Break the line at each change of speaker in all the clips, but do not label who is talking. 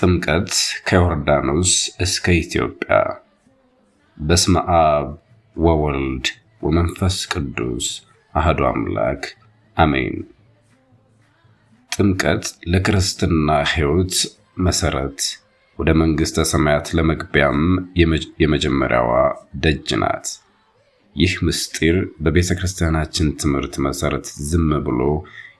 ጥምቀት ከዮርዳኖስ እስከ ኢትዮጵያ። በስመ አብ ወወልድ ወመንፈስ ቅዱስ አሐዱ አምላክ አሜን። ጥምቀት ለክርስትና ሕይወት መሠረት፣ ወደ መንግሥተ ሰማያት ለመግቢያም የመጀመሪያዋ ደጅ ናት። ይህ ምስጢር በቤተ ክርስቲያናችን ትምህርት መሠረት ዝም ብሎ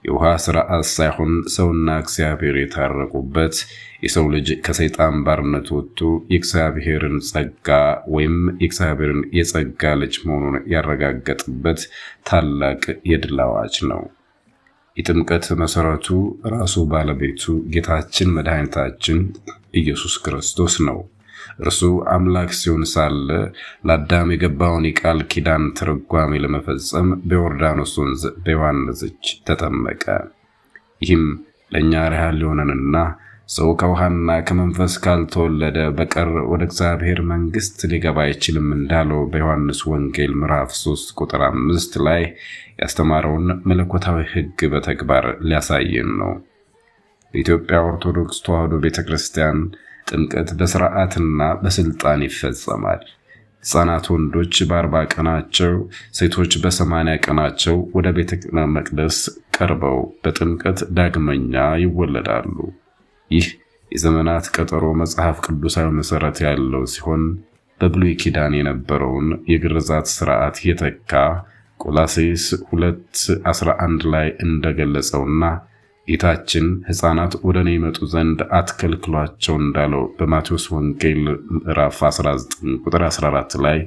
የውሃ ሥርዓት ሳይሆን ሰውና እግዚአብሔር የታረቁበት፣ የሰው ልጅ ከሰይጣን ባርነት ወጥቶ የእግዚአብሔርን ጸጋ ወይም የእግዚአብሔርን የጸጋ ልጅ መሆኑን ያረጋገጥበት ታላቅ የድል አዋጅ ነው። የጥምቀት መሠረቱ ራሱ ባለቤቱ ጌታችን መድኃኒታችን ኢየሱስ ክርስቶስ ነው። እርሱ አምላክ ሲሆን ሳለ ለአዳም የገባውን የቃል ኪዳን ትርጓሜ ለመፈጸም በዮርዳኖስ ወንዝ በዮሐንስ እጅ ተጠመቀ። ይህም ለእኛ ርያ ሊሆነንና ሰው ከውሃና ከመንፈስ ካልተወለደ በቀር ወደ እግዚአብሔር መንግሥት ሊገባ አይችልም እንዳለው በዮሐንስ ወንጌል ምዕራፍ 3 ቁጥር 5 ላይ ያስተማረውን መለኮታዊ ሕግ በተግባር ሊያሳየን ነው። በኢትዮጵያ ኦርቶዶክስ ተዋሕዶ ቤተ ክርስቲያን ጥምቀት በሥርዓትና በሥልጣን ይፈጸማል። ሕፃናት ወንዶች በ40 ቀናቸው፣ ሴቶች በ80 ቀናቸው ወደ ቤተ መቅደስ ቀርበው በጥምቀት ዳግመኛ ይወለዳሉ። ይህ የዘመናት ቀጠሮ መጽሐፍ ቅዱሳዊ መሠረት ያለው ሲሆን በብሉይ ኪዳን የነበረውን የግርዛት ሥርዓት የተካ፣ ቆላሴስ 2:11 ላይ እንደገለጸውና ጌታችን ሕፃናት ወደ እኔ ይመጡ ዘንድ አትከልክሏቸው እንዳለው በማቴዎስ ወንጌል ምዕራፍ 19 ቁጥር 14 ላይ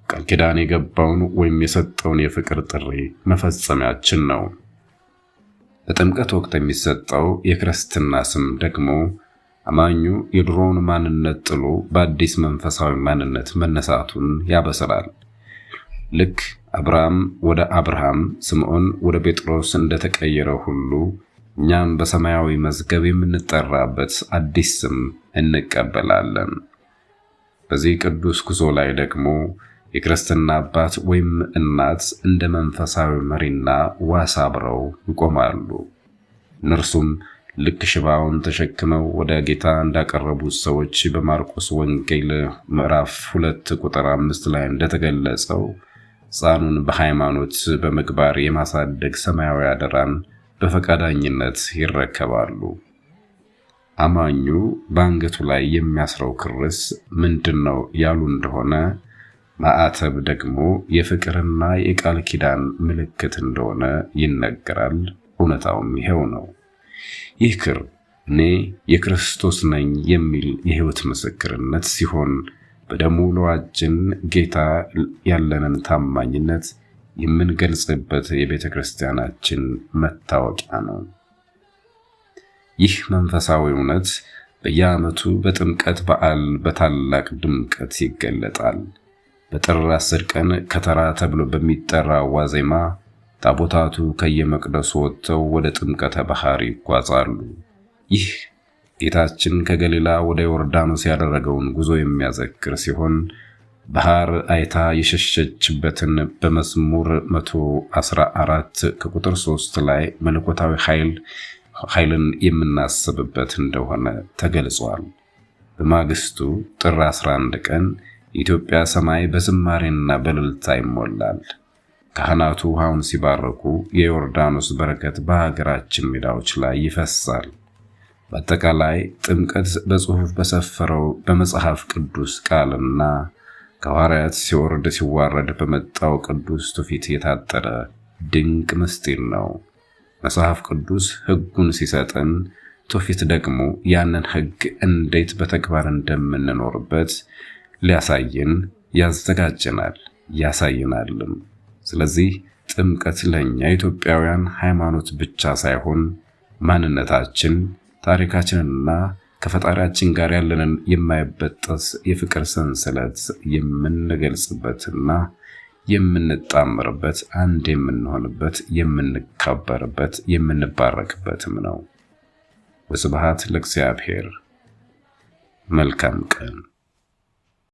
ቃል ኪዳን የገባውን ወይም የሰጠውን የፍቅር ጥሪ መፈጸሚያችን ነው። በጥምቀት ወቅት የሚሰጠው የክርስትና ስም ደግሞ አማኙ የድሮውን ማንነት ጥሎ በአዲስ መንፈሳዊ ማንነት መነሳቱን ያበስራል። ልክ አብርሃም ወደ አብርሃም፣ ስምዖን ወደ ጴጥሮስ እንደተቀየረ ሁሉ እኛም በሰማያዊ መዝገብ የምንጠራበት አዲስ ስም እንቀበላለን። በዚህ ቅዱስ ጉዞ ላይ ደግሞ የክርስትና አባት ወይም እናት እንደ መንፈሳዊ መሪና ዋስ አብረው ይቆማሉ። እነርሱም ልክ ሽባውን ተሸክመው ወደ ጌታ እንዳቀረቡት ሰዎች በማርቆስ ወንጌል ምዕራፍ 2 ቁጥር 5 ላይ እንደተገለጸው ሕፃኑን በሃይማኖት በምግባር የማሳደግ ሰማያዊ አደራን በፈቃደኝነት ይረከባሉ። አማኙ በአንገቱ ላይ የሚያስረው ክርስ ምንድን ነው ያሉ እንደሆነ፣ ማዕተብ ደግሞ የፍቅርና የቃል ኪዳን ምልክት እንደሆነ ይነገራል። እውነታውም ይሄው ነው። ይህ ክር እኔ የክርስቶስ ነኝ የሚል የሕይወት ምስክርነት ሲሆን በደሙ ለዋጅን ጌታ ያለንን ታማኝነት የምንገልጽበት የቤተ ክርስቲያናችን መታወቂያ ነው። ይህ መንፈሳዊ እውነት በየዓመቱ በጥምቀት በዓል በታላቅ ድምቀት ይገለጣል። በጥር 10 ቀን ከተራ ተብሎ በሚጠራ ዋዜማ ታቦታቱ ከየመቅደሱ ወጥተው ወደ ጥምቀተ ባህር ይጓዛሉ። ይህ ጌታችን ከገሊላ ወደ ዮርዳኖስ ያደረገውን ጉዞ የሚያዘክር ሲሆን ባህር አይታ የሸሸችበትን በመዝሙር 114 ከቁጥር 3 ላይ መለኮታዊ ኃይልን የምናስብበት እንደሆነ ተገልጿል። በማግስቱ ጥር 11 ቀን የኢትዮጵያ ሰማይ በዝማሬና በእልልታ ይሞላል። ካህናቱ ውሃውን ሲባርኩ የዮርዳኖስ በረከት በሀገራችን ሜዳዎች ላይ ይፈሳል። በአጠቃላይ ጥምቀት በጽሑፍ በሰፈረው በመጽሐፍ ቅዱስ ቃልና ከሐዋርያት ሲወርድ ሲዋረድ በመጣው ቅዱስ ትውፊት የታጠረ ድንቅ ምስጢር ነው። መጽሐፍ ቅዱስ ሕጉን ሲሰጠን፣ ትውፊት ደግሞ ያንን ሕግ እንዴት በተግባር እንደምንኖርበት ሊያሳየን ያዘጋጀናል፣ ያሳየናልም። ስለዚህ ጥምቀት ለእኛ ኢትዮጵያውያን ሃይማኖት ብቻ ሳይሆን ማንነታችን፣ ታሪካችንና ከፈጣሪያችን ጋር ያለንን የማይበጠስ የፍቅር ሰንሰለት የምንገልጽበትና የምንጣመርበት፣ አንድ የምንሆንበት፣ የምንከበርበት፣ የምንባረክበትም ነው። ወስብሐት ለእግዚአብሔር። መልካም ቀን።